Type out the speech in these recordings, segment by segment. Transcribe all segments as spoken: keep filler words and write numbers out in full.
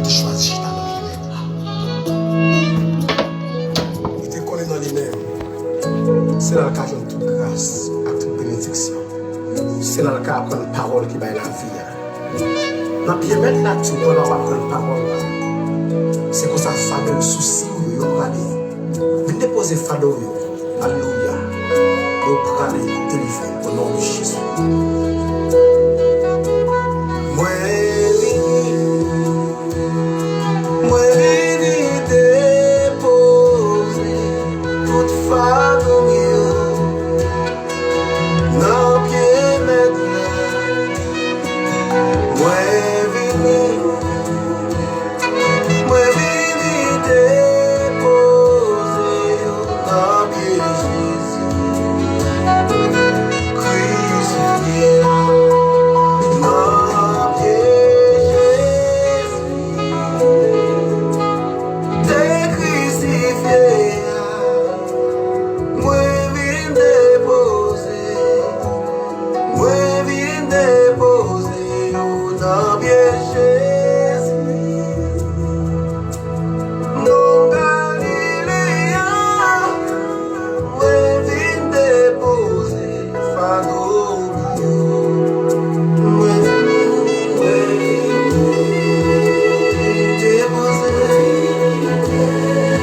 Chwazi chita nan pye mèt la. Li te konnen nan li menm, se la l ka jwenn tout gras ak tout benediksyon. Se la l ka aprann pawòl ki bay lavi a. Nan pye mèt la, ti pandan w ap aprann pawòl la, se konsa fado yo, sousi w yo, yo prale. Vin depoze fado w yo. Alelouya. Yo prale delivre o non de Jezi. Mwen vini, mwen vini depoze tout fado m yo nan pye mèt la. Mwen vini, mwen vini depoze yo nan pye Jezi. Krisifye a, nan pye Jezi. Te krisifye a, mwen vin depoze, mwen vin depoze yo nan pye Jezi. Non Galile a, mwen vin depoze fado m yo. Mwen vini, mwen vini depoze,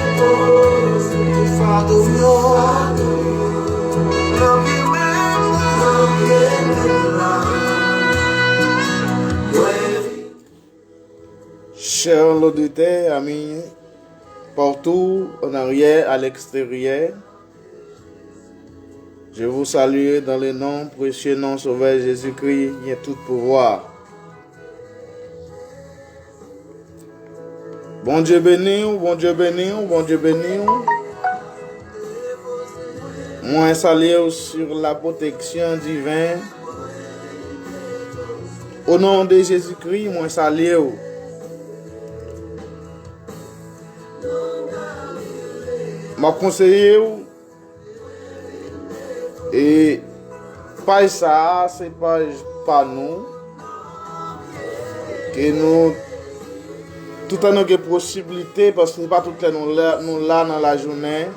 depoze fado m yo. Nan pye mèt la, nan pye mèt la. Mwen vini. Chers auditeurs, amis, partout, en arrière, à l'extérieur, je vous salue dans le nom, précieux nom sauveur Jésus-Christ, qui a tout pouvoir. Bondye beni w, Bondye beni w, Bondye beni w. Mwen salye w sou la pwoteksyon diven. O non de Jezikri, mwen salye w. M ap konseye w, e paj sa a, se paj pa nou, ke nou toutan nou gen posiblite, paske se pa tout lè nou la, nou la nan lajounen.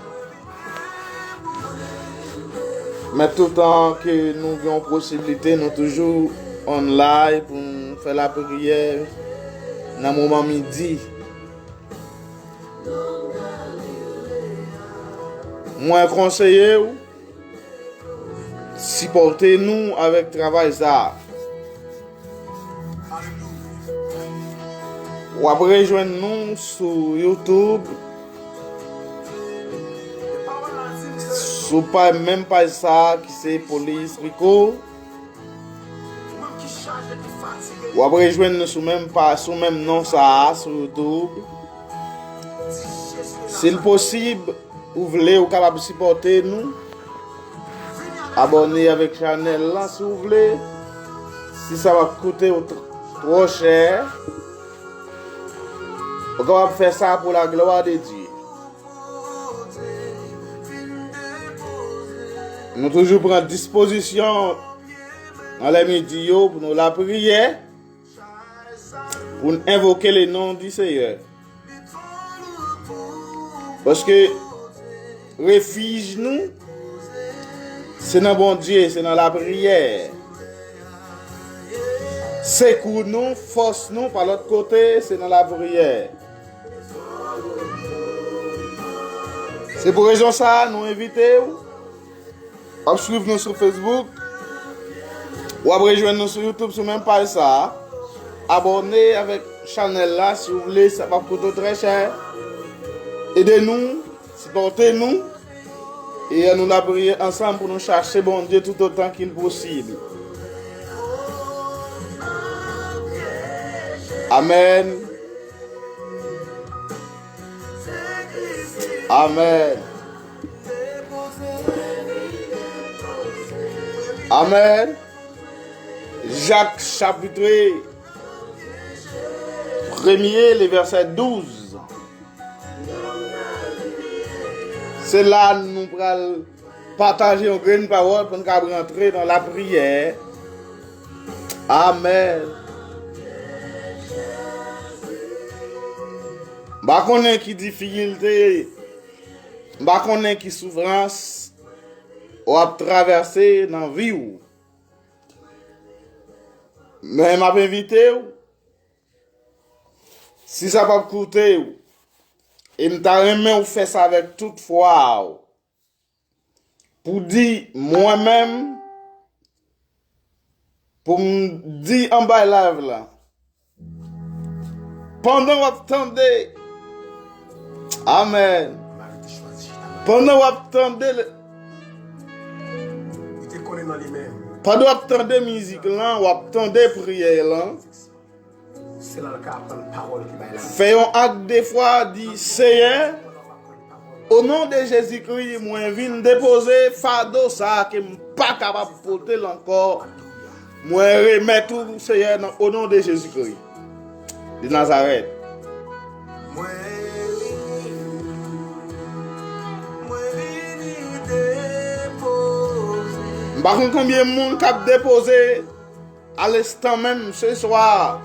Men toutan ke nou gen yon posiblite, nou toujou on live pou n fè lapriyè nan moman midi. Mwen konseye w, sipòte nou avèk travay sa a. W ap rejwenn nou sou YouTube, sou paj, menm paj sa a ki se Polis Rico. W ap rejwenn nou sou menm pa, sou menm non sa a, sou YouTube. Si l posib, ou vle, ou kapab sipòte nou. Abòne avèk chanèl la, si w vle. Si sa pa koute w tr-, twò chè, ou kapab fè sa pour la gloire de Dieu. Nou toujou pran dispozisyon nan lè midi yo pou nou lapriyè, pou n envoke le non di Seyè. Paske refij nou, se nan Bondye, se nan lapriyè. Sekou nou, fòs nou, pa lòt kote, se nan lapriyè. Se pou rezon sa a, nou envite w. W ap swiv nou sou Facebook. W ap rejwenn nou sou YouTube, sou menm paj sa a. Abòne avèk chanèl la, si w vle, sa p ap koute w trè chè. Ede nou, sipòte nou. E ann nou lapriyè ansanm pou nou chache Bondye toutotan ke l posib. Amèn. Amèn. Amèn. Jak chapit premye, le vèsè douz. Se la nou pral pataje yon grenn pawòl pou n kab rantre nan lapriyè. Amèn. M pa konnen ki difikilte, m pa konnen ki soufrans w ap travèse nan vi w. Men m ap envite w, si sa p ap koute w, e m ta renmen w fè sa avèk tout fwa w, pou di mwen menm, pou m di anba live la, pandan w ap tande, amèn, pandan w ap tande, pandan w ap tande mizik lan, w ap tande priyè lan, fè yon ak de fwa, di, Seyè, o non de Jezikri, mwen vin depoze fado sa a ke m pa kapab pote l ankò. Mwen remèt ou, Seyè, nan, o non de Jezikri de Nazarèt. M pa konn konbyen moun k ap depoze alenstan menm se swa.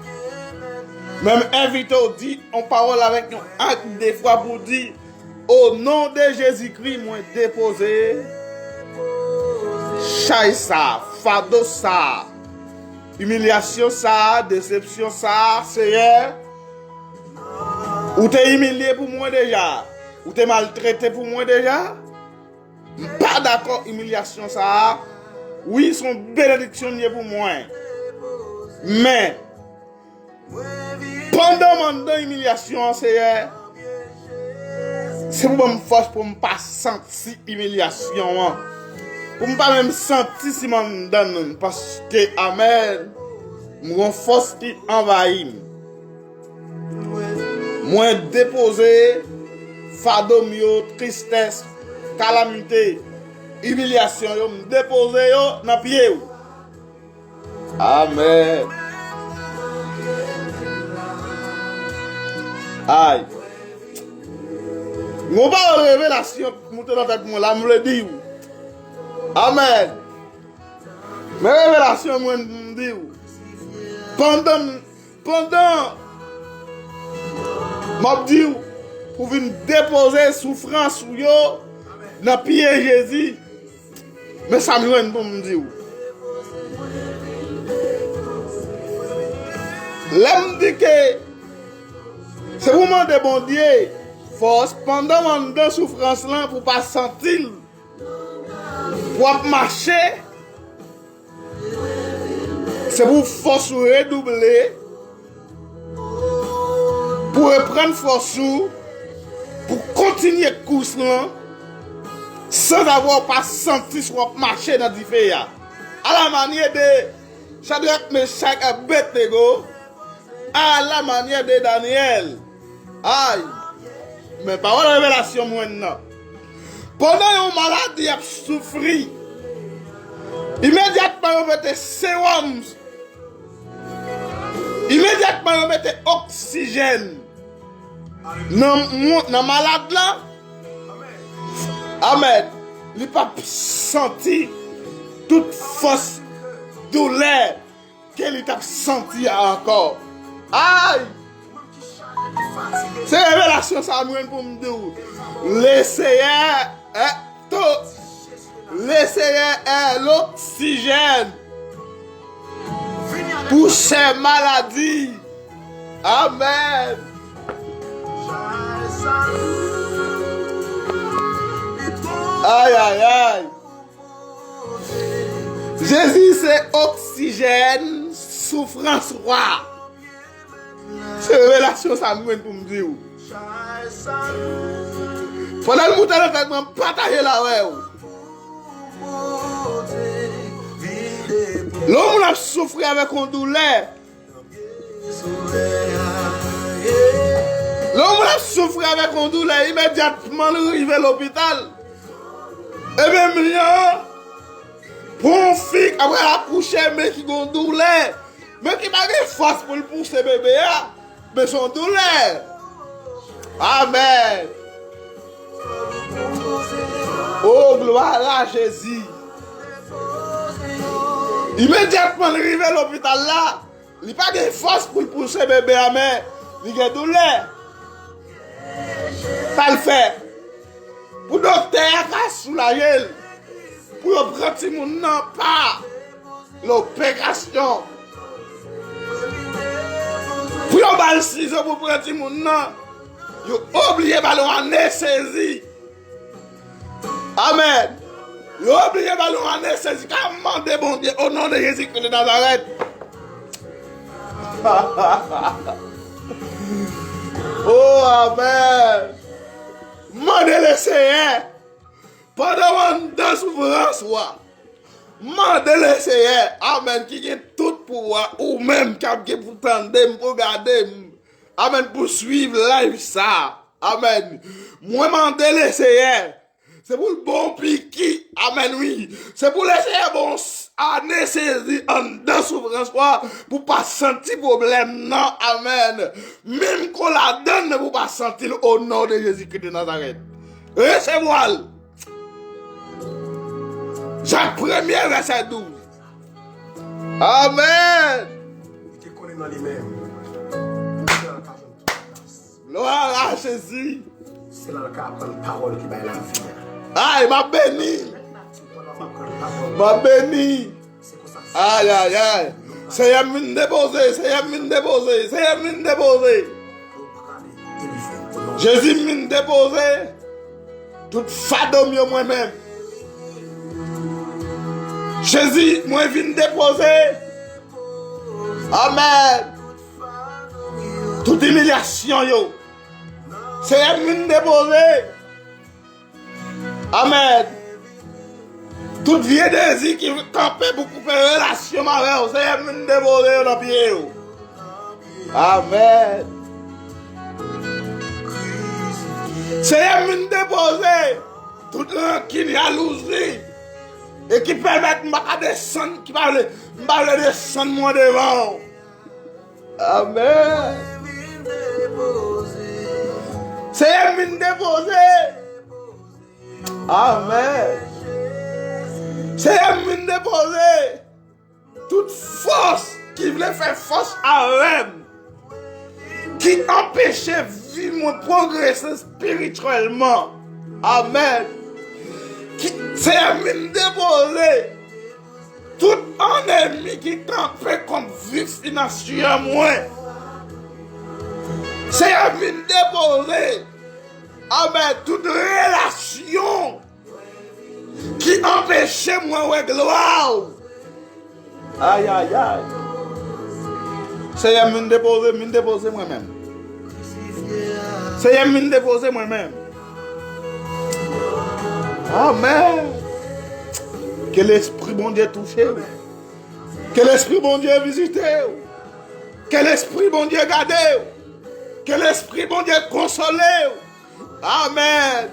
Men m envite w di yon pawòl avèk yon ak de fwa pou di, o non de Jezikri, mwen depoze chay sa, fado sa, imilyasyon sa, desepsyon sa, Seyè. Ou te imilye pou mwen deja. Ou te maltrete pou mwen deja. M pa dakò imilyasyon sa a. Wi, se yon benediksyon l ye pou mwen. Men, pandan m anndan imilyasyon an, Seyè, se pou ban m fòs pou m pa santi imilyasyon an. Pou m pa menm santi si m anndan l, paske, amèn, m gon fòs ki anvayi m. Mwen depoze fado m yo, tristès, kalamite, imilyasyon yo, m depoze yo nan pye w. Amèn. Ay. Yon pawòl revelasyon moute nan tèt mwen la, m vle di w. Amèn. Men revelasyon mwen m di w. Pandan m Pandan m ap di w pou vin depoze soufrans ou yo nan pye Jezi, men sa m jwenn pou m di w. Lè m di ke se pou mande Bondye fòs pandan w anndan soufrans lan pou pa santi l, pou w ap mache, se pou fòs ou redouble, pou reprann fòs ou, pou kontinye kous lan, sanzavwa w pa santi si w ap mache nan dife a. A la manyè de Chadrak, Mechak, Abednego, a la manyè de Danyèl. Ay! Men pawòl revelasyon mwen nan. Pandan yon maladi ap soufri, imedyatman yo mete sewòm, imedyatman yo mete oksijèn nan moun, nan malad la. Amèn. Li p ap santi tout fòs doulè ke li t ap santi a ankò. Ay! Se revelasyon sa mwen pou m di w. Le Seyè est to-, le Seyè est l'oxygène pour ces maladies. Amèn. Ay, ay, ay. Jezi se oksijèn soufrans w a. Se revelasyon sa m jwenn pou m di w. Pandan l moute nan tèt mwen, m pataje l avè w. Lè yon moun ap soufri avèk yon doulè, lè yon moun ap soufri avèk yon doulè, imedyatman li rive lopital. Ebyen, m li an, pou yon fi k ap akouche, men ki gon doulè, men ki pa gen fòs pou l pouse bebe a, men se yon doulè. Amèn. O, glwa a Jezi. Imedyatman li rive lopital la, li pa gen fòs pou l pouse bebe a, men li gen doulè. Sa l fè. Pou doktè a ka soulaje l. Pou yo pran timoun nan pa loperasyon. Pou yo ba l sizo pou pran timoun nan. Yo oblije ba l yon anesezi. Amèn. Yo oblije ba l yon anesezi. Ka mande Bondye o non de Jezi Kris de Nazarèt. Oh, amèn. Mande Leseyè. Pandan w anndan soufrans ou a, mande Leseyè, amèn, ki gen tout pouvwa, ou menm k ap gen pou tande m, pou gade m, amèn, pou swiv live sa, amèn. Mwen mande Leseyè, se pou l ba w piki, amèn, wi. Se pou Leseyè ba w s- anesezi anndan soufrans ou a, pou w pa santi pwoblèm nan, amèn. Menm ke w ladann nan, pou w pa santi l, o non de Jezi Kris de Nazarèt. Resevwa l. Jak premye, vèsè douz. Amèn. Li te konnen nan li menm. Glwa a Jezi. Se la l ka aprann pawòl ki bay lavi a. Ay, m ap beni. M ap beni. Ay, ay, ay. Seyè m vin depoze, Seyè m vin depoze, Seyè m vin depoze. Jezi m vin depoze. Tout fado m yo mwen menm. Jezi, mwen vin depoze. Amèn. Tout imilyasyon yo. Seyè m vin depoze. Amèn. Tout vye dezi ki kanpe pou koupe relasyon m avè w, Seyè m vin depoze yo nan pye w. Amèn. Seyè m vin depoze tout rankin, jalouzi, e ki pèmèt m pa ka desann, ki pa vle, m pa vle desann mwen devan w. Amèn. Seyè m vin depoze. Amèn. Seyè m vin depoze. Tout fòs ki vle fè fòs avè m, ki anpeche vi mwen pwogrese espirityèlman. Amèn. Ki, Seyè m vin depoze. Tout annemi ki kanpe kont vi finansyè mwen, Seyè vin depoze, amèn, tout relasyon ki anpeche mwen wè glwa w. Ay, ay, ay. Seyè, m vin depoze, m vin depoze mwen menm. Seyè, m vin depoze mwen menm. Amèn. Ke Lespri Bondye touche w. Ke Lespri Bondye vizite w. Ke Lespri Bondye gade w. Ke Lespri Bondye konsole w. Amèn.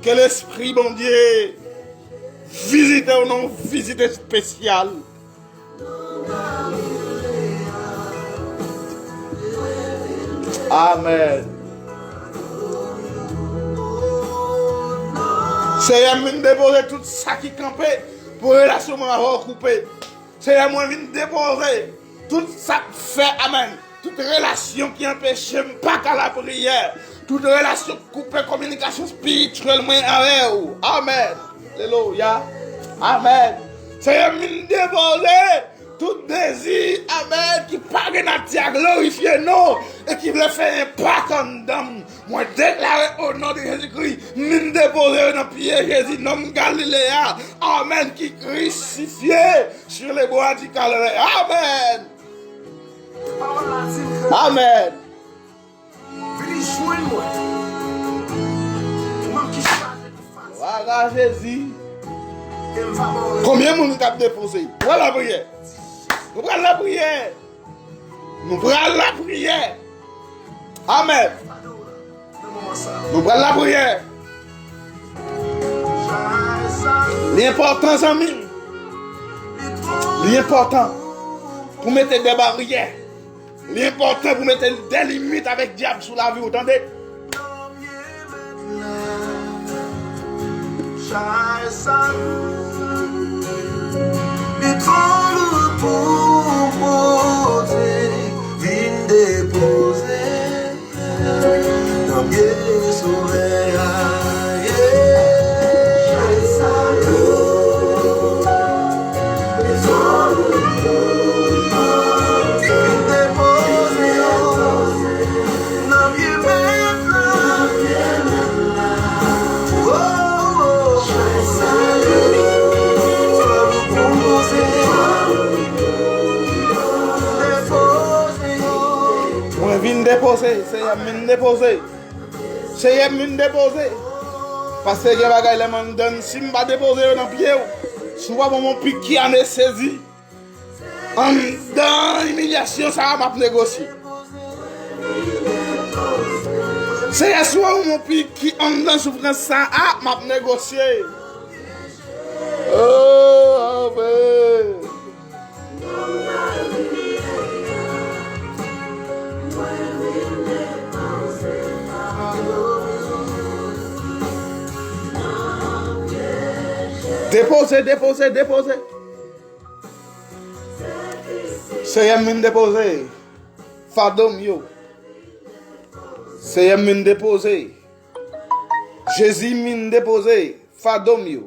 Ke Lespri Bondye vizite w nan yon vizit espesyal. Amèn. Seyè, m vin depoze tout sa ki kanpe pou relasyon mwen avè w koupe. Seyè, mwen vin depoze tout sa k fè, amèn, tout relasyon ki anpeche m pa ka lapriyè, tout relasyon k koupe kominikasyon espirityèl mwen avè w. Amèn. Alelouya. Amèn. Seyè, m vin depoze tout dezi, amèn, ki pa gen nati a glorifye non w e ki vle fè enpak anndan m. Mwen deklare o non de Jezikri, m vin depoze yo nan pye Jezi, nonm Galile a, amèn, ki krisifye sur les bois du Calvaire. Amèn. Amèn. Vini jwenn mwen. Ou menm ki chaje tout fatig. Glwa a Jezi. E m va ba w repos. Konbyen moun ki ap depoze? Nou pral lapriyè. Nou pral lapriyè. Nou pral lapriyè. Amèn. Nou pral lapriyè. Li enpòtan, zanmi m. Li enpòtan pou mete de baryè. Li enpòtan pou mete de limit avèk dyab sou lavi w, tande. Li twò lou pou poze, vin depoze nan pye Sovè. Vin depoze, Seyè m vin depoze. Seyè m vin depoze. Paske gen bagay lè m anndan, si m pa depoze yo nan pye w, si w pa ban m yon pik ki anestezi, anndan imilyasyon sa a, m ap negosye. Seyè, si w ban m yon pik ki anndan soufrans sa a, m ap negosye. Oh, amen. Depoze, depoze, depoze. Seyè m vin depoze fado m yo. Seyè m vin depoze. Jezi m vin depoze fado m yo.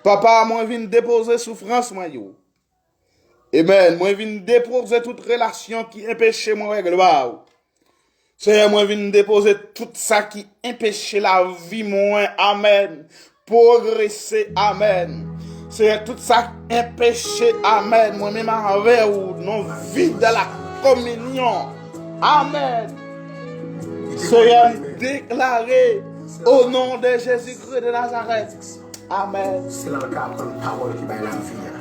Papa, mwen vin depoze soufrans mwen yo. Amen. Mwen vin depoze tout relasyon ki enpeche mwen wè glwa w. Seyè, mwen vin depoze tout sa ki enpeche lavi mwen. Amen. Pwogrese. Amen. Seyè, tout sa ki enpeche. Amen. Mwen menm avè w, non vid a la kominyon. Amen. Seyè, m deklare, o non de Jezi Kris de Nazarèt. Amen. Se la l ka aprann pawòl ki bay lavi a.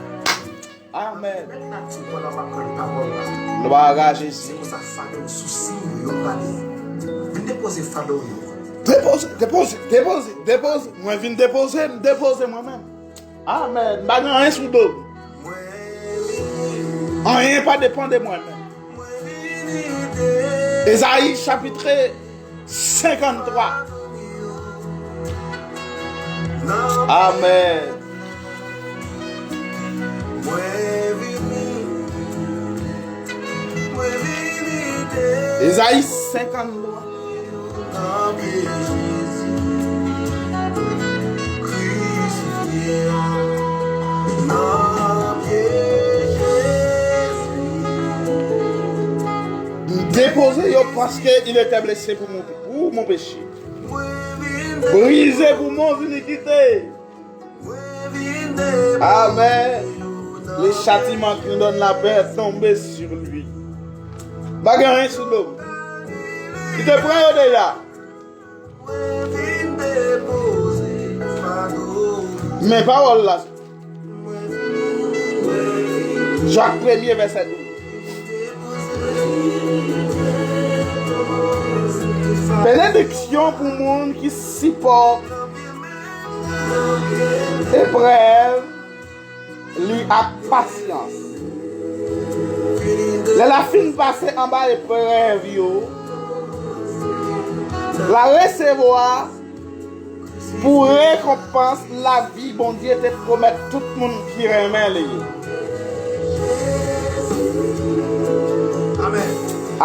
Amen. Mèt nati pandan w ap aprann pawòl la. Glwa a Jezi. Se konsa fado yo, sousi yo, yo prale. Vin depoze fado yo. Depoze, depoze, depoze, depoze. Mwen vin depoze, m depoze mwen menm. Amen. M pa gen anyen sou do m. Anyen pa depann de mwen menm. Ezayi chapit senkanntwa. Amen. Ezayi senkanntwa. Depoze yo, paske il était blessé pour mon, pour mon péché. Brisé pour mon iniquité. Amen. Le châtiment qui nous donne la paix est tombé sur lui. Pa gen anyen sou do m. Li te pran yo deja. Men pawòl la. Jak premye vèsè douz. Benediksyon pou moun ki sipòte eprèv li ak pasyans. Lè l ap fin pase anba eprèv yo, l ap resevwa pou rekonpans lavi Bondye te pwomèt tout moun ki renmen li. Amèn.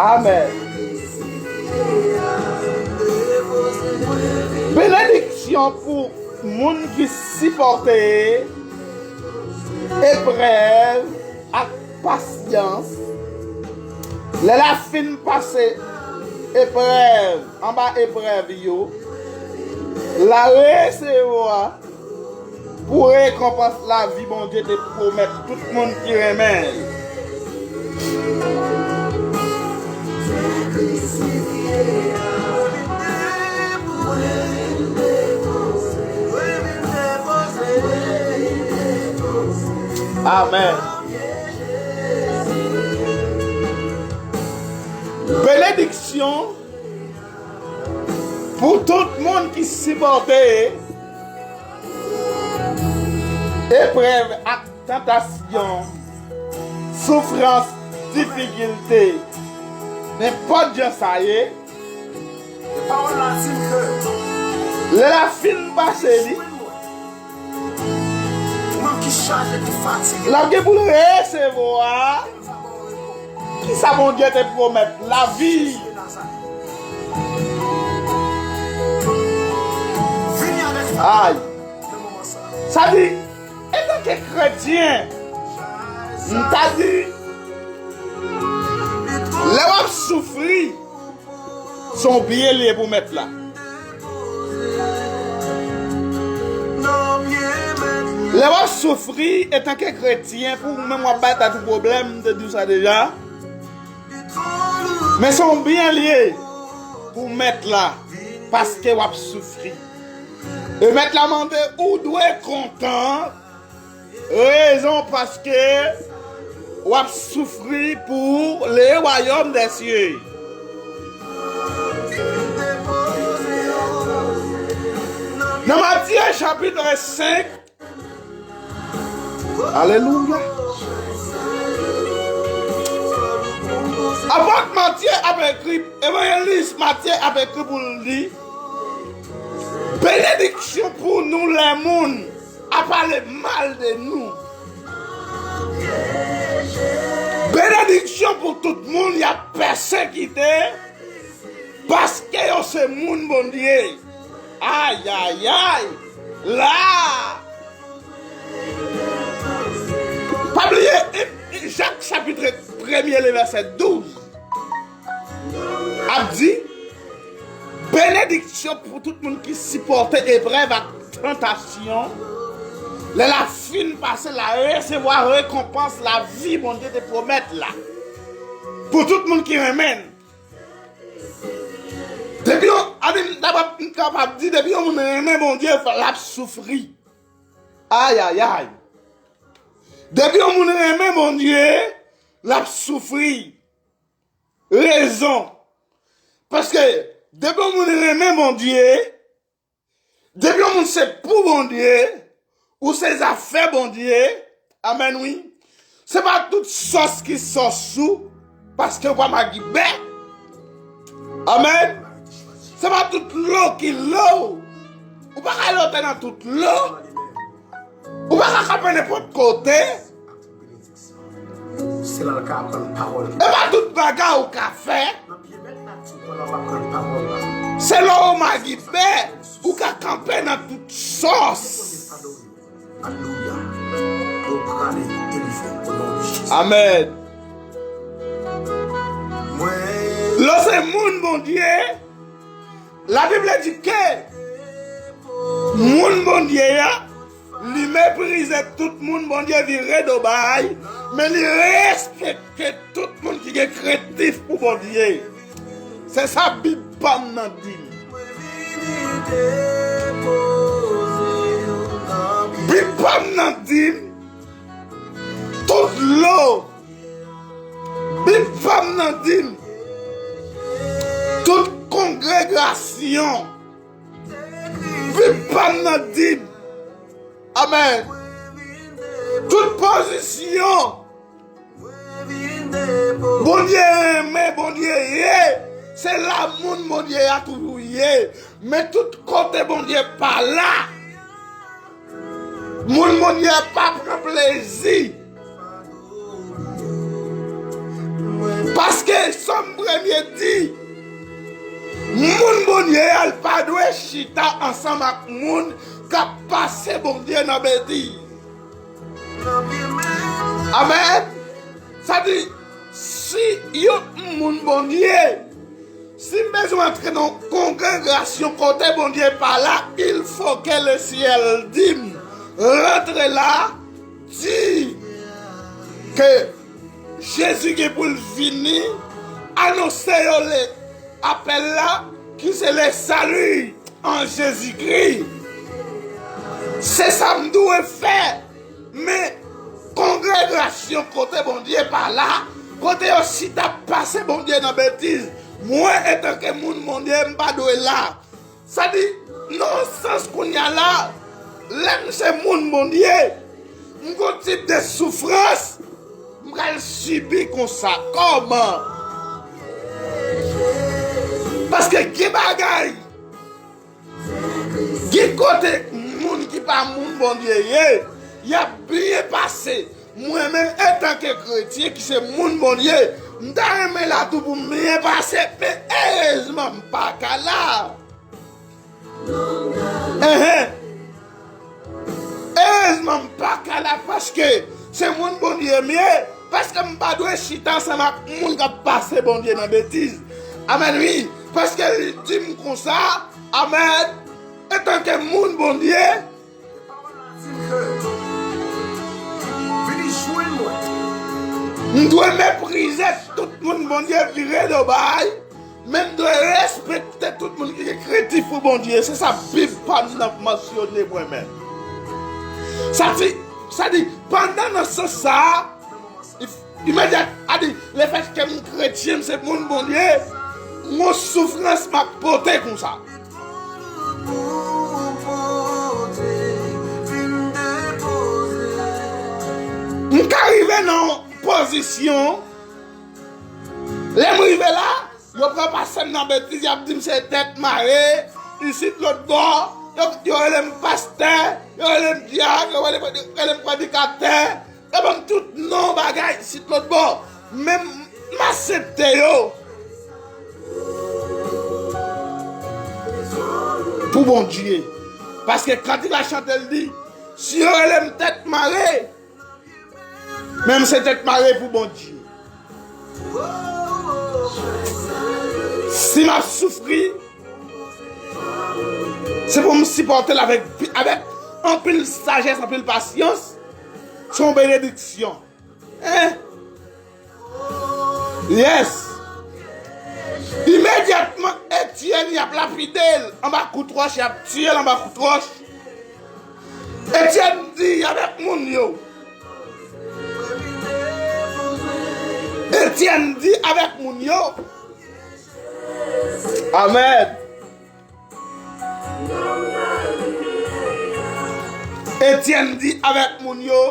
Amèn. Benediksyon pou moun ki sipòte eprèv ak pasyans. Lè l ap fin pase eprèv, anba eprèv yo, l ap resevwa pou rekonpans lavi Bondye te pwomèt tout moun ki renmen l. Amèn. Benediksyon pou tout moun ki sipòte eprèv ak tantasyon, soufrans, difikilte, nenpòt jan sa ye. Pawòl la di m ke lè l ap fin pase li, ou menm ki chaje, ki fatige, l ap gen pou l resevwa. Kisa Bondye te pwomèt? Lavi. Ay. Sa di, antanke kretyen, m ta di, lè w ap soufri, se yon byen li ye pou Mèt la. Lè w ap soufri, antanke kretyen, pou ou menm w ap bay tèt ou pwoblèm, m te di w sa deja. Li twò lou Men se yon byen l ye pou mèt la, paske w ap soufri. E mèt la mande, ou dwe kontan, rezon paske w ap soufri pou le wayòm dè sye. Nan Matye chapit senk, alelouya. Apot Matye ap ekri, evanjelis Matye ap ekri pou l di, benediksyon pou nou lè moun a pale mal de nou. Benediksyon pou tout moun y ap pèsekite, paske yo se moun Bondye. Ayayay! La! Pa bliye, e, e, Jak chapit premye, le vèsè douz ap di, benediksyon pou tout moun ki sipòte eprèv ak tantasyon. Lè l ap fin pase, l a resevwa rekonpans lavi Bondye te pwomèt la. Pou tout moun ki renmen l. Depi yon, ann, m kapab di, depi yon moun renmen Bondye, l ap soufri. Ayayay. Depi yon moun renmen Bondye, l ap soufri. Rezon. Paske depi yon moun renmen Bondye, depi yon moun se pou Bondye, ou se zafè Bondye, amèn wi. Se pa tout sòs ki sòs ou, paske ou pa magibè. Amèn. Se pa tout lo ki lo ou. Ou pa ka lote nan tout lo. Ou pa ka kanpe nenpòt kote. Se la l ka aprann pawòl ki. E pa tout bagay ou ka fè. Nan pye bèt nati pandan w ap aprann pawòl la. Se lè w magibè, ou ka kanpe nan tout sòs. Alelouya. Yo prale delivre o non de Jezi. Amèn. Lè w se moun Bondye, Labib la di ke moun Bondye a, li meprize tout moun Bondye vire do bay, men li respekte tout moun ki gen krentif pou Bondye. Se sa Bib pa m nan di m. Bib pa m nan di m, tout lo Bib pa m nan di m, tout kongregasyon. Bib pa m nan di m, amèn, tout pozisyon. Bondye renmen, Bondye ye. Se la moun Bondye a toujou ye. Men tout kote Bondye pa la, moun Bondye pa pran plezi. Paske Sòm premye di, moun Bondye a, l pa dwe chita ansanm ak moun k ap pase Bondye nan betiz. Amèn. Sa di, si yon moun Bondye, si m bezwen antre nan yon kongregasyon kote Bondye pa la, il faut que le ciel di m, rantre la, di ke Jezi gen pou l vini, anonse yo le apèl la, ki se le salut en Jésus-Christ. Se sa m dwe fè. Men kongregasyon kote Bondye pa la, kote yo chita pase Bondye nan betiz, mwen, antanke moun Bondye, m pa dwe la. Sa di, nan yon sans kounye a la, lè m se moun Bondye, m gon tip de soufrans, m pral sibi konsa. Kòman? Paske gen bagay, gen kote moun ki pa moun Bondye ye, y ap byen pase. Mwen menm, antanke kretyen ki se moun Bondye, m ta renmen la tou pou m byen pase, men erezman m pa ka la. Enhen. Erezman, m pa ka la paske se moun Bondye m ye, paske m pa dwe chita ansanm ak moun k ap pase Bondye nan betiz. Amèn, wi. Paske li di m konsa, amèn, antanke moun Bondye, Vini jwenn mwen. M dwe meprize tout moun Bondye vire do bay, men m dwe respekte tout moun ki gen krentif pou Bondye. Se sa Bib pa m nan mansyone mwen menm. Sa di, sa di, pandan nan sans sa a, imedyat, a di, lefètke m kretyen, m se moun Bondye, m gon soufrans m ap pote konsa. M ka rive nan yon pozisyon, lè m rive la, yo pran pase m nan betiz, y ap di m se tèt mare, isit lòt bò, yo, yo rele m pastè, yo rele m dyak, yo rele, rele m predikatè, yo ban m tout non bagay isit lòt bò. Men m aksepte yo pou Bondye. Paske kantik la chante, l di, si yo rele m tèt mare, men m se tèt mare pou Bondye. Si m ap soufri, se pou m sipòte l avèk, avèk anpil sajès, anpil pasyans. Se yon benediksyon. Hein? Yes. Imedyatman, Etyèn, y ap lapide l anba kout wòch, y ap tiye l anba kout wòch. Etyèn di avèk moun yo. Etyèn di avèk moun yo. Amèn. Etyèn di avèk moun yo.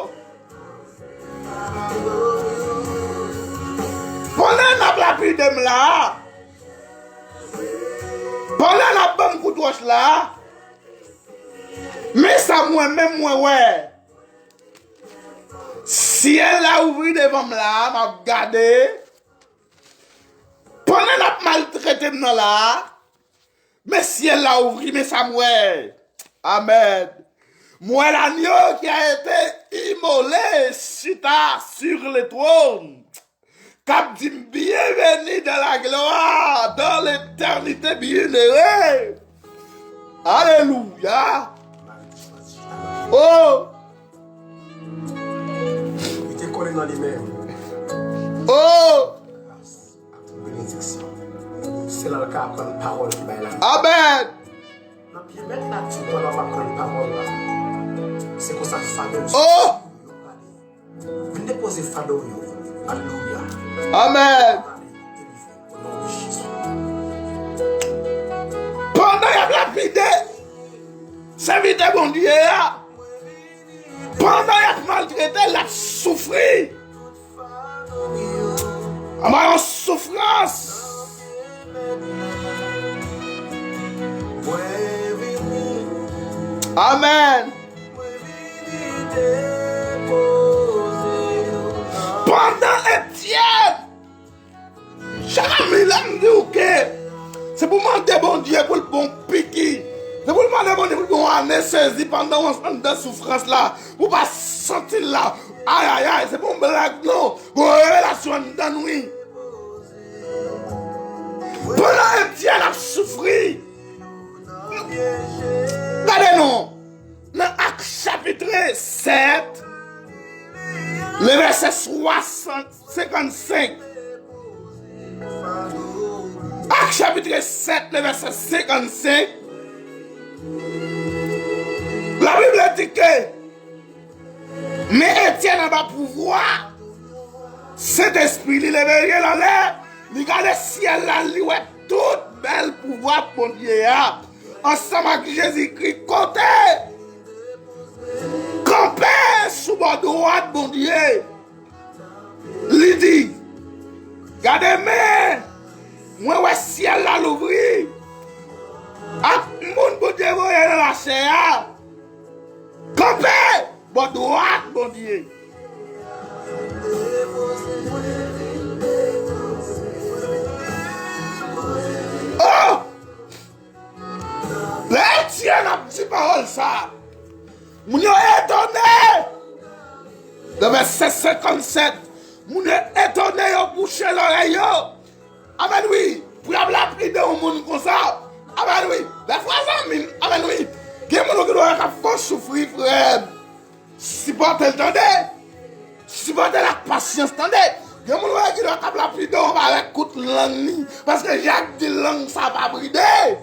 Pandan n ap lapide m la a, pandan n ap ban m kout wòch la a, men sa mwen menm mwen wè. Syèl la ouvri devan m la a, m ap gade. Pandan n ap maltrete m nan la a, men syèl la ouvri, men sa m wè. Amèn. M wè l'agneau qui a été immolé chita sur le trône, k ap di m, bienvenue dans la gloire, dans l'éternité, bienheureux. Alelouya. Oh! Li te kole nan li menm. Oh! Gras ak tout benediksyon. Se la l ka aprann pawòl ki bay lavi. Amèn. Nan pye mèt la di w pandan w ap aprann pawòl la. Se konsa fado yo. Oh! Yo prale. Vin depoze fado yo. Alelouya. Amèn. Prale, delivre. O non de Jezi. Pandan y ap lapide sèvitè Bondye a, pandan y ap maltrete l, l ap soufri. Anba yon soufrans. Amèn. Pandan Etyèn Jeremi, lè m di w ke se pou mande Bondye pou l bon piki, se pou l mande Bondye pou l bon anestezi pandan w anndan soufrans la, pou w pa santi l la. Ayayay, se pa yon blag non. Gon revelasyon anndan nou wi. Pandan Etyèn ap soufri, gade non, nan Ak chapit sèt, le vèsè swasant, senkannsenk. Ak chapit sèt, le vèsè senkannsenk. Labib la di ke, men Etyèn anba pouvwa Sentespri, li leve je l anlè, li gade syèl la, li wè tout bèl pouvwa Bondye a, ansanm ak Jezikri, kote kanpe sou bò dwat Bondye. Li di, gade men, mwen wè syèl la louvri, ak moun Bondye voye nan lachè a kanpe bò dwat Bondye. Oh! Lè Etyèn ap di pawòl sa, moun yo etone. Nan vèsè senkannsèt, moun yo etone, yo bouche lòrèy yo. Amèn, wi. Pou y ap lapide yon moun konsa. Amèn, wi. Dèfwa, zanmi m, amèn, wi. Gen moun ou gen dwa wè k ap fè w soufri, frè m. Sipòte l, tande. Sipòte l ak pasyans, tande. Gen moun wè ki dwa k ap lapide w anba avèk kout lang li. Paske Jak di lang sa pa bride.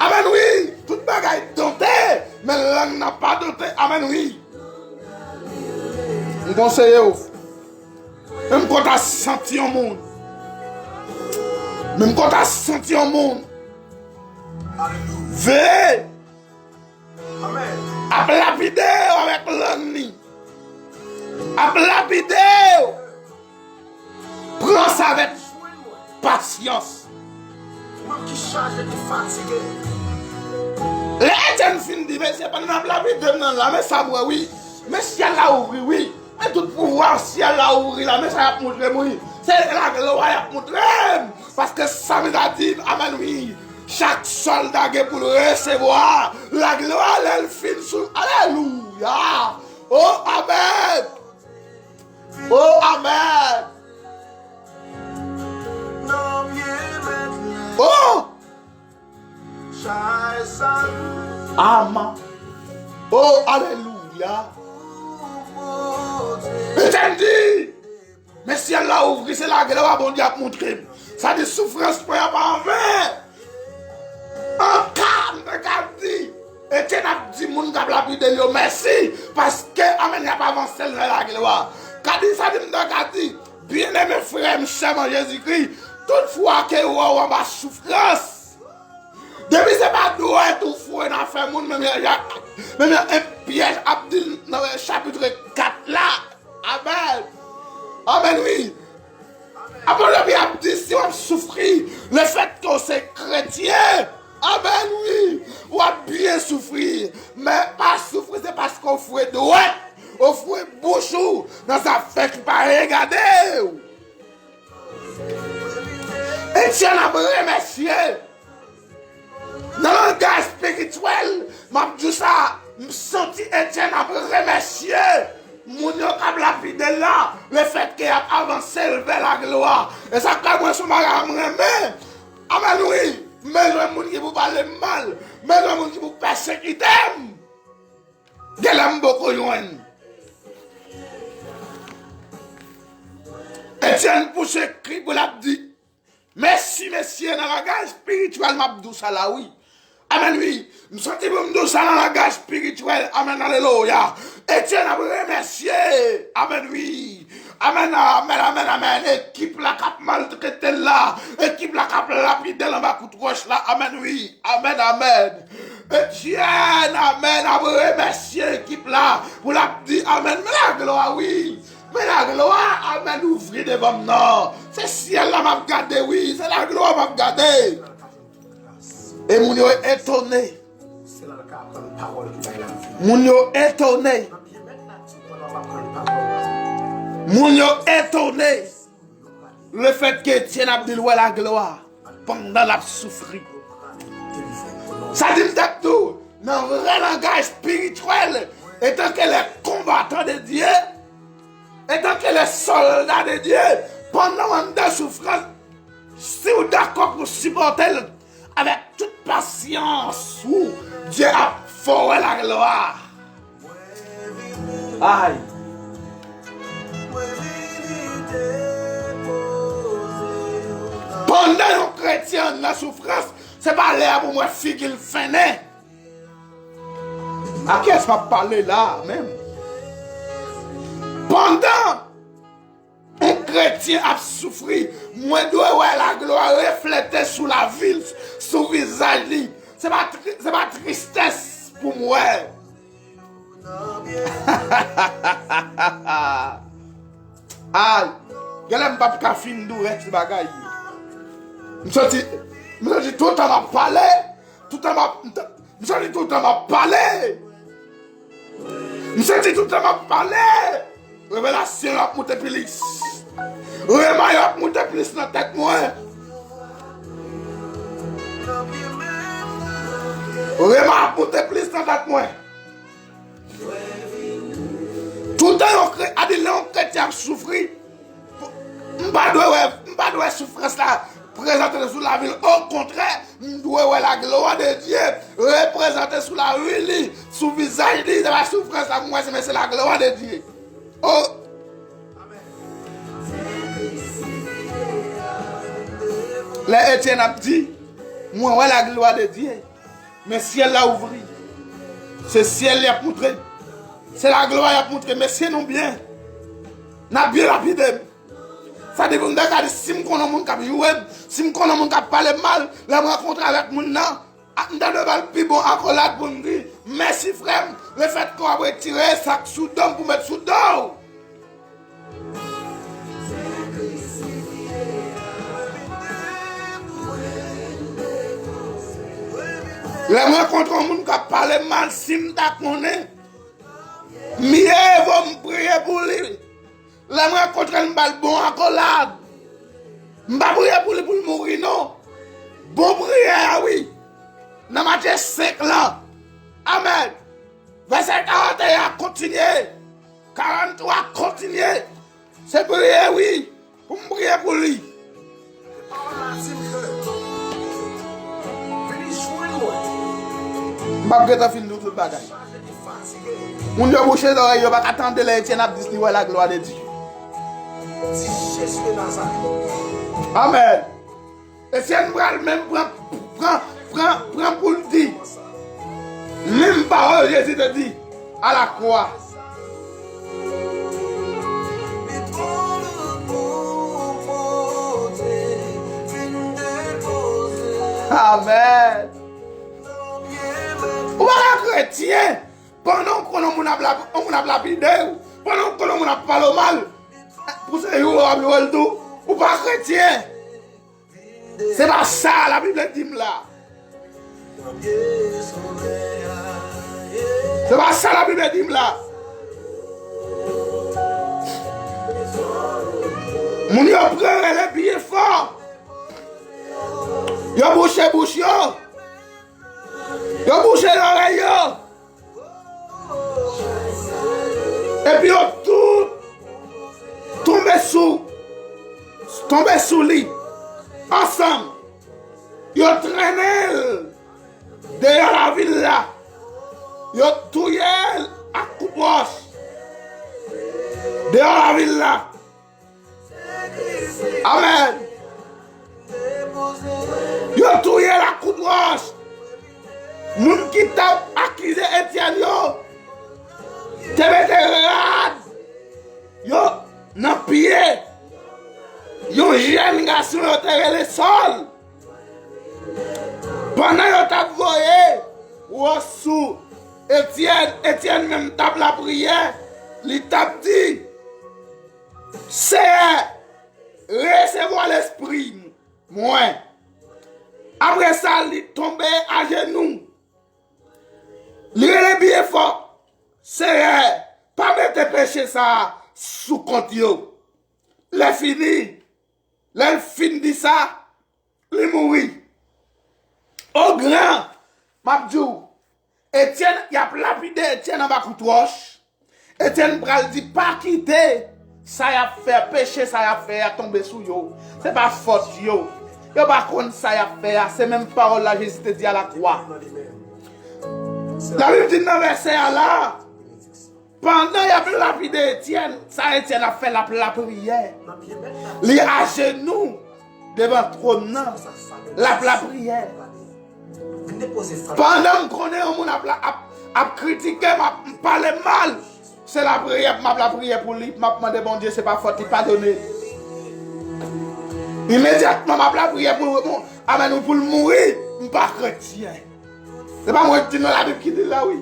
Amèn wi, tout bagay donte, men lang nan pa donte. Amèn wi. M konseye w. Men m konn ta santi yon moun. Men m konn ta santi yon moun. Veye. Ap lapide w avèk lang li. Ap lapide w. Pran sa avèk pasyans. Lè Etyèn fin di, mesye, pandan n ap lapide m nan la, men sa m wè, wi. Men syèl la ouvri, wi. Men tout pouvwa syèl la ouvri la, men sa y ap montre m, wi. Se laglwa y ap montre m. Paske sa m ta di, amèn, wi. Chak sòlda gen pou l resevwa laglwa lè l fin sou. Alelouya! O, amèn! O, amèn! O! Ama. O, alelouya! Etyèn di, men syèl la ouvri, se laglwa Bondye ap montre m. Sa di soufrans mwen an pa anven. Anka m te ka di, Etyèn ap di moun k ap lapide l yo mèsi, paske, amèn, y ap avanse l nan laglwa. Ka di sa di m te ka di, byeneme frè m, sè m an Jezikri, tout fwa ke w wè w anba soufrans, depi se pa dwèt ou fouye nan afè moun, menm jan, menm jan en Pyè ap di l nan chapit kat la. Amèn. Amèn, wi. Apot Pòl ap di, si w ap soufri, lefètke w se kretyen, amèn, wi, w ap byen soufri. Men pa soufri, se paske w fouye dwèt, w fouye bouch ou nan zafè ki pa regade w. Etyèn ap remèsye. Nan langaj espirityèl, m ap di w sa, m santi Etyèn ap remèsye moun yo k ap lapide l la, lefètke y ap avanse l vè laglwa. E sa k fè mwen se yon bagay m renmen. Amèn, wi. M bezwen moun ki pou pale m mal. M bezwen moun ki pou pèsekite m. Genlè m poko jwenn. Etyèn pouse kri pou l ap di, mèsi, mesye, nan langaj espirityèl, m ap di w sa la, wi. Amèn, wi. M santi pou m di w sa nan langaj espirityèl. Amèn, alelouya. Etyèn ap remèsye. Amèn, wi. Amèn, amèn, amèn, amèn. Ekip la k ap maltrete l la. Ekip la k ap lapide l anba kout wòch la. Amèn, wi. Amèn, amèn. Etyèn, amèn, ap remèsye ekip la. Pou l ap di, amèn, men laglwa, wi. Men laglwa, amèn, ouvri devan m nan. Se syèl la m ap gade, wi. Se laglwa m ap gade. E moun yo etone. Moun yo etone. Moun yo etone. Lefètke Etyèn ap di l wè laglwa pandan l ap soufri. Sa di m t ap di w, nan vrè langaj espirityèl, etanke lè konbatan de Dye, etanke lè sòlda de Dye, pandan w anndan soufrans, si w dakò pou w sipòte l avèk tout pasyans ou, Dye ap fè w wè laglwa. Ay. Pandan yon kretyen nan soufrans, se pa lè a pou m wè figi l fennen. A kiyès m ap pale la a menm? Pandan yon kretyen ap soufri, mwen dwe wè laglwa reflete sou lavi l, sou vizaj li. Se pa tri-, se pa tristès pou m wè. Ay, genlè m p ap ka fin di w rès bagay yo. M santi, m santi toutan m ap pale, toutan m ap, m santi toutan m ap pale. M santi toutan m ap pale. Revelasyon yo ap monte plis. Rema yo ap monte plis nan tèt mwen. Rema ap monte plis nan tèt mwen. Toutan yon kre-, a di lè yon kretyen ap soufri, m pa dwe wè, m pa dwe wè soufrans la prezante sou lavi l. Okontrè, m dwe wè laglwa de Dye reprezante sou lavi li, sou vizaj li. Se pa soufrans la m wè, se, men se laglwa de Dye. O, amèn. Lè Etyèn ap di, mwen wè la glwa de Dye, men syèl la ouvri. Se syèl y ap moutre. Se la glwa y ap moutre. Mesye, nou byen. N ap byen lapide m. Sa di pou m ta ka di, si m konn yon moun k ap joure m, si m konn yon moun k ap pale m mal, lè m rankontre avèk moun nan, a, m ta dwe ba l pi bon akolad pou m di, mèsi frè m, lefètke w ap retire sa k sou do m pou met sou do w. Lè m rankontre yon moun k ap pale m mal, si m ta konnen, mye vo m priye pou li. Lè m rankontre l, m ba l bon akolad. M pa priye pou li pou l mouri, non. Bon priyè a, wi. Nan Matye senk lan. Amèn. Vèsè karannteyen a kontinye. Karanntwa kontinye. Se priye, wi. Pou m priye pou li. M ap gentan fin di w tout bagay. Moun yo bouche zòrèy yo, pa ka tande lè Etyèn ap di li wè la glwa de Dye. Amèn. Etyèn pral menm pran, pran, pran, pran pou l di menm pawòl Jezi te di a la kwa. Amèn. Ou pa ka kretyen pandan w konnen yon moun ap lap-, yon moun ap lapide w, pandan w konnen yon moun ap pale w mal, pou se joure w ap joure l tou, ou pa kretyen. Se pa sa Labib la di m la. Se pa sa Labib la di m la. Moun yo pran rele byen fò. Yo bouche bouch yo. Yo bouche lòrèy yo. Epi yo tout tonbe sou, tonbe sou li ansanm. Yo trennen l deyò lavil la. Yo touye l ak kout wòch deyò lavil la. Amèn. Yo touye l ak kout wòch. Moun ki t ap akize Etyèn yo te mete rad yo nan pye yon jèn gason yo te rele Sòl. Pandan yo t ap voye wòch sou Etyèn, Etyèn menm t ap lapriyè, li t ap di, Seyè, resevwa lespri mwen. Apre sa, li tonbe ajenou. Li rele byen fò, Seyè, pa mete peche sa a sou kont yo. Lè fini, lè l fin di sa, li mouri. O gran, m ap di w, Etyèn, y ap lapide Etyèn anba kout wòch. Etyèn pral di, pa kite sa y ap fè, peche sa y ap fè a tonbe sou yo. Se pa fòt yo. Yo pa konn sa y ap fè a. Se menm pawòl la Jezi te di a lakwa. Labib di nan vèsè a la, pandan y ap lapide Etyèn, sa Etyèn ap fè, l ap lapriyè. Li ajenou devan twòn nan, l ap lapriyè. Pandan m konnen yon moun ap, la- ap, ap kritike m, ap pale m mal, se lapriyè m ap lapriyè pou li, m ap mande Bondye, se pa fòt li, padone l. Imedyatman, m ap lapriyè pou l, bon, amèn, pou l mouri, m pa kretyen. Se pa mwen ki di non, Labib ki di l la, wi.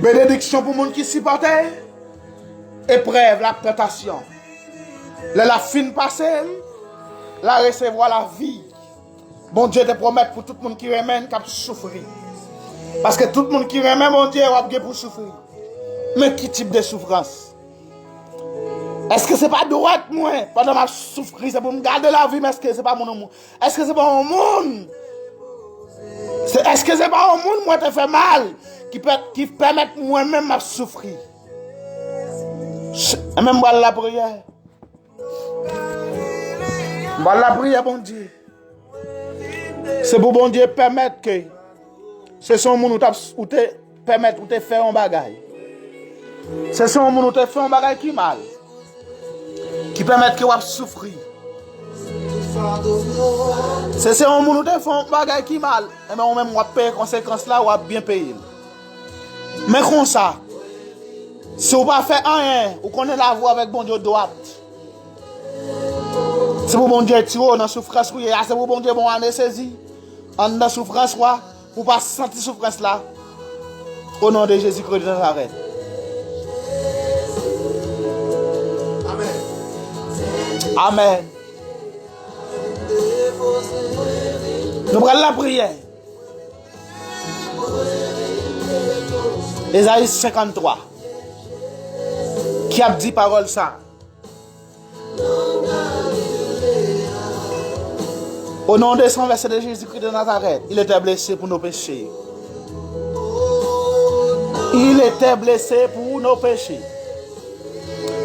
Benediksyon pou moun ki sipòte eprèv la, tantasyon. Lè l ap fin pase l, l a resevwa lavi. Bondye te pwomèt pou tout moun ki renmen l, k ap soufri. Paske tout moun ki renmen Bondye, w ap gen pou soufri. Men ki tip de soufrans? Èske se pa dwèt mwen, pandan m ap soufri, se pou m gade lavi m? Èske se pa moun, èske se pa yon moun? Se, èske se pa yon moun mwen te fè mal ki pè-, ki pèmèt mwen menm m ap soufri? Se, e men m pral lapriyè. M pral lapriyè, Bondye. Se pou Bondye pèmèt ke se, se yon moun ou t ap, ou te pèmèt, ou te fè yon bagay. Se, se yon moun ou te fè yon bagay ki mal. ki pèmèt ke w ap soufri. Se, se yon moun ou te fè yon bagay ki mal, enben ou menm w ap peye konsekans la, w ap byen peye l. Men konsa, si w pa fè anyen, ou konnen lavi w avèk Bondye dwat. Se pou Bondye retire w nan soufrans ou ye a, se pou Bondye ban w anestezi anndan soufrans ou a, pou w pa santi soufrans la. O non de Jezikri de Nazarèt. Amèn. Nou pral lapriyè. Ezayi senkanntwa, ki ap di pawòl sa. Au nom de sang versé de Jésus-Christ de Nazareth, il était blessé pour nos péchés. Il était blessé pour nos péchés,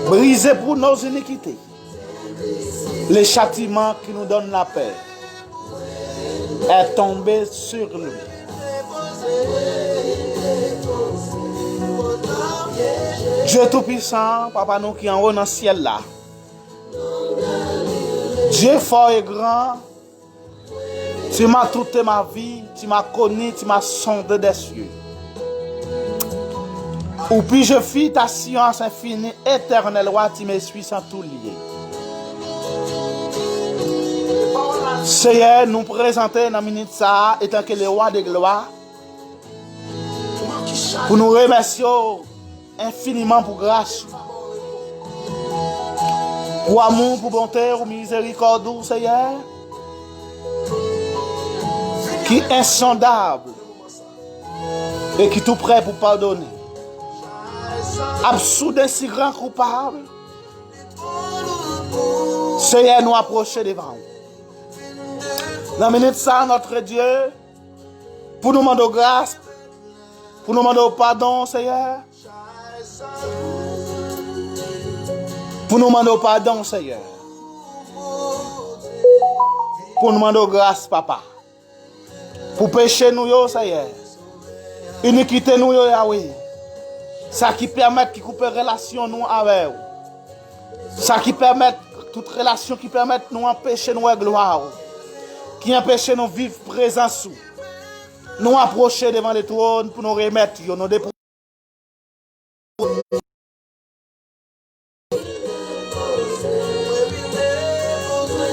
brisé pour nos iniquités. Le châtiment qui nous donne la paix est tombé sur lui. Dieu Tout-Puissant, Papa nou ki anwo nan syèl la. Dieu fort et grand, tu m'as toute ma vie, tu m'as connu, tu m'as sondé des cieux. Où puis-je fuir ta science infinie, éternel roi, tu me suis en tout lieu. Seyè, nou prezante nan minit sa a, etanke le roi de gloire, pou nou remèsye w enfiniman pou gras ou, pou amou, pou bonte ou, mizerikòd ou, Seyè, ki ensondab e ki tou prè pou padone. Absou de si gran koupab, Seyè, nou apwoche devan ou. Nan minit sa a, notre Dieu, pou nou mande w gras, pou nou mande w padon, Seyè. Pou nou mande w padon, Seyè. Pou nou mande w gras, Papa. Pou peche nou yo, Seyè. Inikite nou yo, Yawe. Sa ki pèmèt, ki koupe relasyon nou avè w. Sa ki pèmèt, tout relasyon ki pèmèt nou anpeche nou wè glwa w, ki anpeche nou viv prezans ou. Nou apwoche devan le twòn pou nou remèt yo, nou depo-,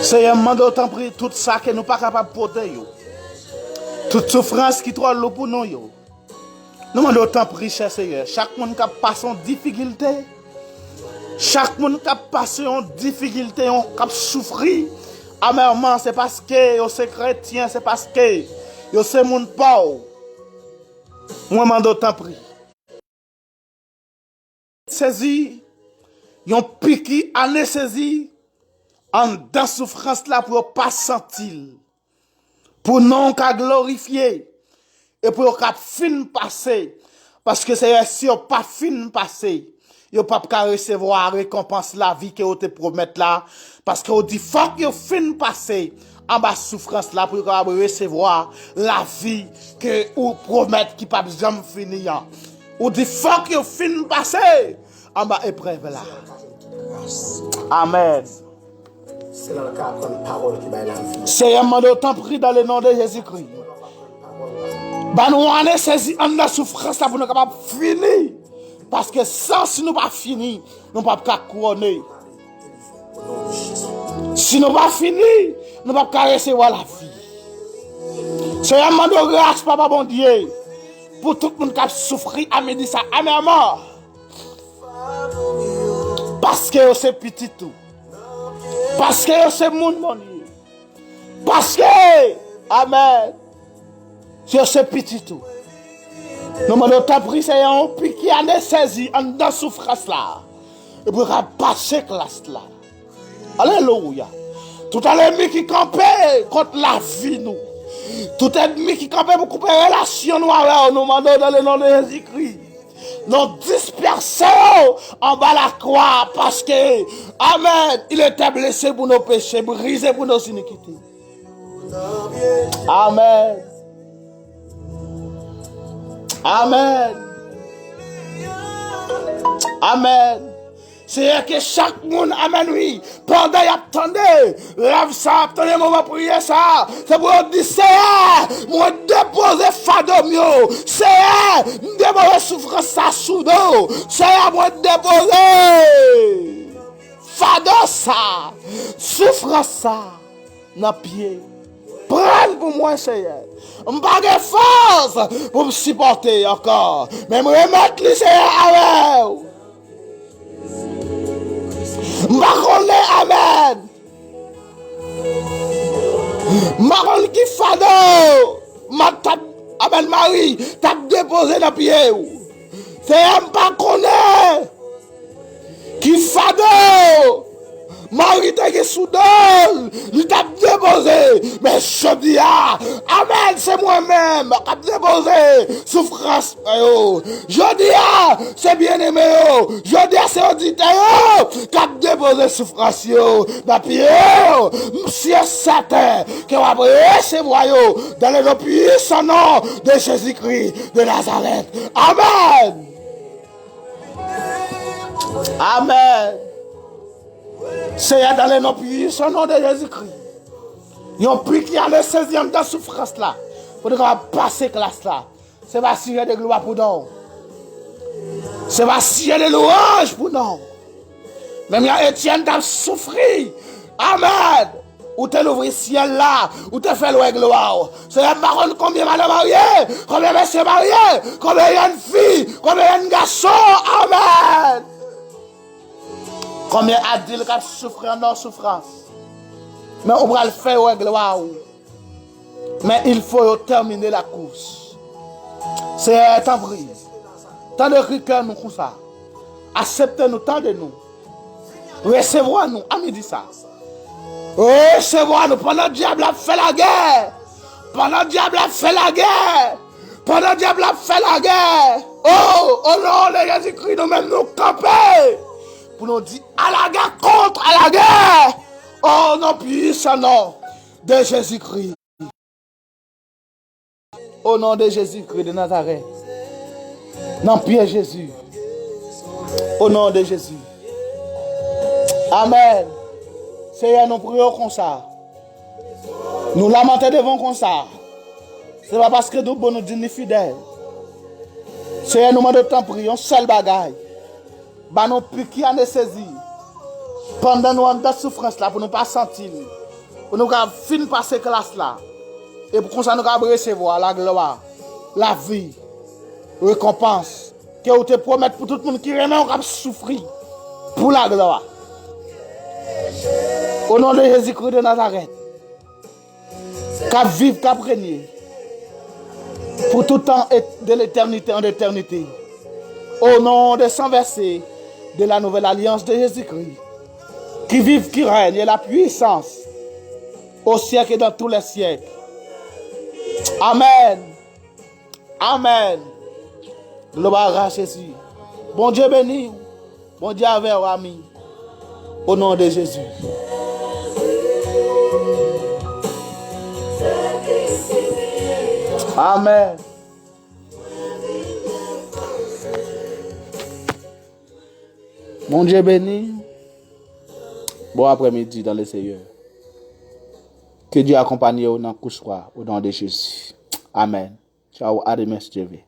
Seyè, m mande w tanpri, tout sa ke nou pa kapab pote yo, tout soufrans ki twò lou pou nou yo, nou mande w tanpri, chè Seyè, chak moun k ap pase yon difikilte, chak moun k ap pase yon difikilte, yon, k ap soufri amèman, se paske yo se kretyen, se paske yo se moun pa w. Mwen mande w tanpri. Sezi, yon piki anestezi anndan soufrans la pou yo pa santi l. Pou non w ka glorifye e pou yo ka fin pase. Paske, Seyè, si yo pa fin pase, yo p ap ka resevwa rekonpans lavi ke w te pwomèt la. Paske w di fòk yo fin pase anba soufrans la pou yo kapab resevwa lavi ke ou pwomèt ki p ap janm fini an. Ou di fòk yo fin pase anba eprèv la. Amèn. Se nan ka aprann pawòl ki bay lavi. Seyè, m mande w tanpri, dans le nom de Jésus-Christ, ban nou anestezi anndan soufrans la pou nou kapab fini. Paske san, si nou pa fini, nou p ap ka kouwone. Si nou pa fini, nou p ap ka resevwa lavi. Seyè, m mande w gras, Papa Bondye, pou tout moun k ap soufri a midi sa amèman. Paske yo se pitit ou. Paske yo se moun Bondye. Paske, amèn, yo se pitit ou. Nou mande w tanpri, Seyè, yon piki anestezi anndan soufrans la. E pou yo ka pase klas la. Alelouya. Tout ènmi ki kanpe kont lavi nou, tout ènmi ki kanpe pou koupe relasyon nou avè w, nou mande w dans le nom de Jésus-Christ, nou dispèse yo anba lakwa, paske, amèn, il était blessé pour nos péchés, brisé pour nos iniquités. Amèn. Amèn. Amèn. Seyè, ke chak moun, amèn, wi, pandan y ap tande live sa, y ap tande moman priyè sa, se pou yo di, Seyè, mwen depoze fado m yo. Seyè, m depoze soufrans sa sou do w. Seyè, mwen depoze fado sa, soufrans sa nan pye w. Pran l pou mwen, Seyè. M pa gen fòs pou m sipòte ankò, men m remèt li, Seyè, avè w. M pa konnen, amèn. M pa konn ki fado m t ap, amèn, Mari t ap depoze nan pye w. Seyè, m pa konnen ki fado Mari te gen sou do l, li t ap depoze. Men jodi a, amèn, se mwen menm k ap depoze soufrans mwen yo. Jodi a, se byeneme yo. Jodi a, se oditè yo k ap depoze soufrans yo nan pye yo. M si e sèten ke w ap resevwa yo dans le nom puissant nom de Jésus-Christ de Nazareth. Amèn. Amèn. Seyè, dans le nom puissant nom de Jésus-Christ. Yon pik ki ale sezi anndan soufrans la. Pou nou kapab pase klas la. Se pa sijè de glwa pou non w. Se pa sijè de lwanj pou non w. Menm jan Etyèn t ap soufri. Amèn. Ou te louvri syèl la, ou te fè l wè glwa w. Seyè, m pa konn konbyen madanm marye, konbyen mesye marye, konbyen jèn fi, konbyen jèn gason, amèn. Konbyen adilt k ap soufri anndan soufrans. Men ou pral fè yo wè glwa w. Men il faut yo terminer la course. Seyè, tanpri, tande kri kè nou konsa. Aksepte nou, tande nou. Resevwa nou a midi sa. Resevwa nou pandan dyab la ap fè lagè. Pandan dyab la ap fè lagè. Pandan dyab la ap fè lagè. O, o non de Jezikri, nou menm nou kanpe. Pou nou di, alagè kont alagè. O non pwisan non de Jezikri. O non de Jezikri de Nazarèt. Nan pye Jezi. O non de Jezi. Amèn. Seyè, nou priye w konsa. Nou lamante devan w konsa. Se pa paske nou bon, nou di ni fidèl. Seyè, nou mande w tanpri, yon sèl bagay. Ba nou piki anestezi. Pandan nou anndan soufrans la, pou nou pa santi l. Pou nou ka fin pase klas la. E pou konsa nou ka resevwa laglwa, lavi, rekonpans ke ou te pwomèt pou tout moun ki renmen w k ap soufri pou laglwa. O non de Jezikri de Nazarèt. K ap viv, k ap renye pou tout tan et de l'éternité en éternité. Au nom de sang versé de la nouvelle alliance de Jésus-Christ, qui vive, qui règne, et la puissance au siècle et dans tous les siècles. Amèn. Amèn. Glwa a Jezi. Bondye beni w. Bondye avè w, ami. O non de Jezi. Amèn. Bondye beni w. Bon aprèmidi dans le Seigneur. Ke Dye akonpanye w nan kous ou a, o non de Jezi. Amèn. Tchao, a demen si Dye vle.